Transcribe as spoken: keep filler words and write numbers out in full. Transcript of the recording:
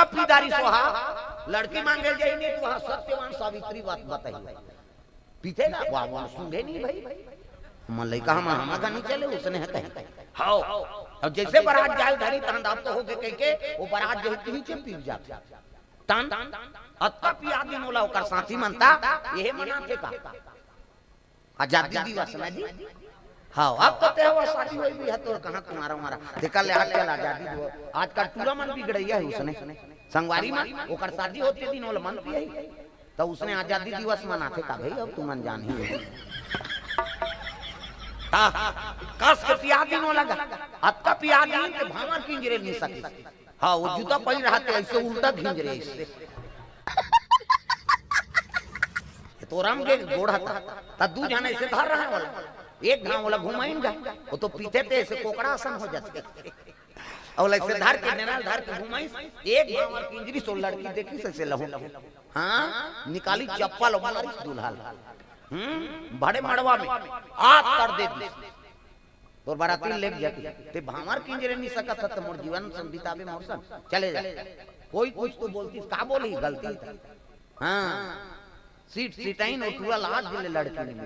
पीदारी सोहा, लड़की मांगे जाई नहीं, तो वहाँ सत्यवान सावित्री बात बताई। पीते ना, वाह, वाह, सुंघे नहीं भाई। हम लइका हम, हम का नहीं चले, उसने है कहीं। हाओ। अब जैसे बारात जाए धरी, तहन दाब तो होके कह के, वो बारात जो पीछे पी जाते। तन, अत्ता पिया दिन ओला ओकर साथी मनता, यही मनाथे का। आजादी दिवस ना जी। हाँ, अब तो ते हो शादी होई भी है, तोर कहाँ तुम्हारा हमारा। देखा ले, आजकल आजादी दिवस, आजकल टूरा मन बिगड़ैया है उसने। संगवारी मन, ओकर शादी होते दिन ओला मन पिया ही। तो उसने आजादी दिवस मनाथे का भाई, अब तुमन जान ही हो। हाँ, कस के पिया दिन ओला गा। अतका पिया दिन के भांवर किंजरे नहीं सके। हाँ, वो जूता पहिर रहते, ऐसे उल्टा घिंजरे ऐसे। ये तो राम के गोड़ हता, त दू झन ऐसे धर रहा वाला, एक घाव वाला घुमाइन गा, वो तो पीते ते ऐसे कोकड़ा असन हो जाते। और ऐसे धर के, नेना धर के घुमाइस, एक घाव वाला किंजरी सो लड़की देखिस ऐसे लहू। हाँ, निकाली चप्पल और मारिस दूल्हा ला। हम्म, बड़े मड़वा में आग कर दे दी। तोर बाराती लेग जाती, ते भांवर किंजरे नहीं सकत ह, त मोर जीवन सन बिताबे मोर सन। चले जा। कोई कुछ तो बोलती, का बोली गलती था। हाँ, सीट सीटाइन और टूरा लाज दिले लड़की ने मिली।